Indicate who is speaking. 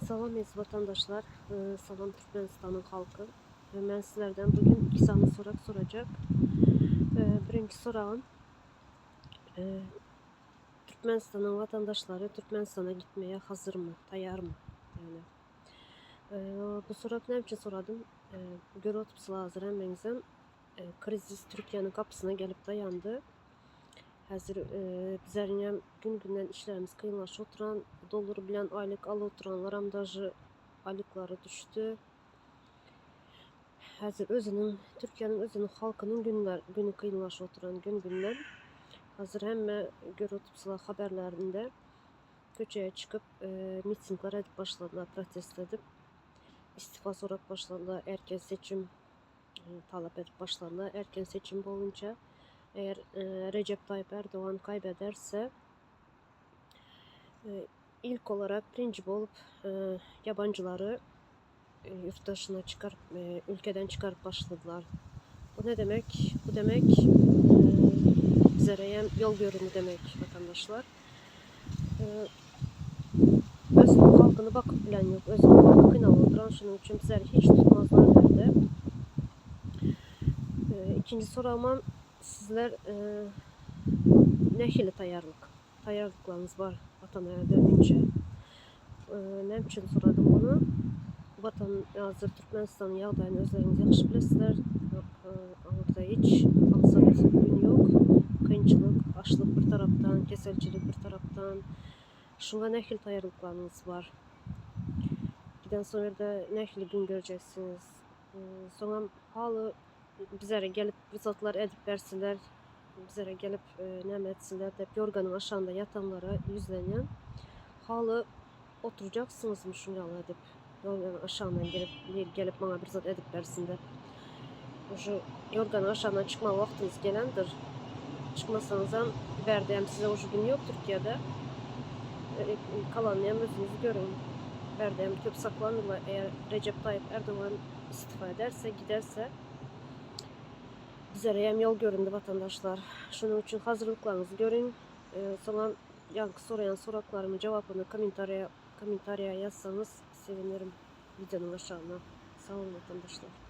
Speaker 1: Salam eziz vatandaşlar, salam Türkmenistanyň halky. Men sizlerden bugün iki sany sorag sorajak. Birinji soragym Türkmenistanyň vatandaşlary Türkmenistana gitmeye hazyrmy, taýarmy? Yani bu sorag näme üçin soradym? Görüp oturupsylar hazır hemmeňizem. Krizis Türkiýäniň gapysyna gelip daýandy. Häzir bizleriňem gün-günden işlerimiz kynlaşyp oturan, dollar bilen aýlyk alyp oturanlaram daže aýlyklary düşdi. Häzir özüniň, Türkiýäniň özüniň halkynyň günler, güni kynlaşyp oturan gün-günden. Häzir hemme görüp oturupsylar haberlerinde köçeye çykyp mitingler edip başladylar, protest edip, istifa sorap başladylar, erken seçim talap edip başladylar. Erken seçim bolunça eğer Recep Tayyip Erdoğan kaybederse ilk olarak birinji bolup yabancıları yurt daşyna çıkarıp ülkeden çıkarıp başladylar. Bu ne demek? Bu demek bizlere yol göründü demek vatandaşlar. Özüniň halkyny bakyp bilen ýok. Özüniň halky kynalyp oturan şunuň üçin bizleri hiç tutmazlar bärde. Ikinji soragymam sizler nähili taýýarlyk taýýarlyklaryňyz bar watana dönünçä? Näme üçin soradym muny? Watan hazir Türkmenistanyň ýagdaýyny özleriňiz ýagşy bilesizler. Aňyrda hiç aňsat gün ýok. Kynçylyk, açlyk bir tarapdan, keselçilik bir tarapdan. Şuňa nähili taýýarlyklaryňyz bar? Giden soň ýerde nähili gün görjeksiňiz? Soňam haly bizlere gelip bir zatlar edip berseler, bizlere gelip näme etseler dep ýorganyň aşagynda ýatanlara ýüzlenýän. Haly oturjaksyňyzmy şuň ýaly edip, ýorganyň aşagyndan gelip, biri gelip maňa bir zat edip bersin dep. Şu ýorganyň aşagyndan çykmaga wagtyňyz gelendir. Çykmasaňyzam bärde hem size uje gün ýok Türkiýede. Kalanyny hem özüňiz görüň. Bärde hem köp saklanmyrlar. Eger Rejep Taýyp Erdogan istifa ederse, giderse bizlere hem ýol göründi watandaşlar. Şonuň üçin hazyrlyklaryňyzy görüň. Soňam ýaňky soraýan soraglarymyň jogapyny kommentariýa kommentariýa ýazsaňyz sevinirim wideonyň aşagyna. Sag boluň watandaşlar.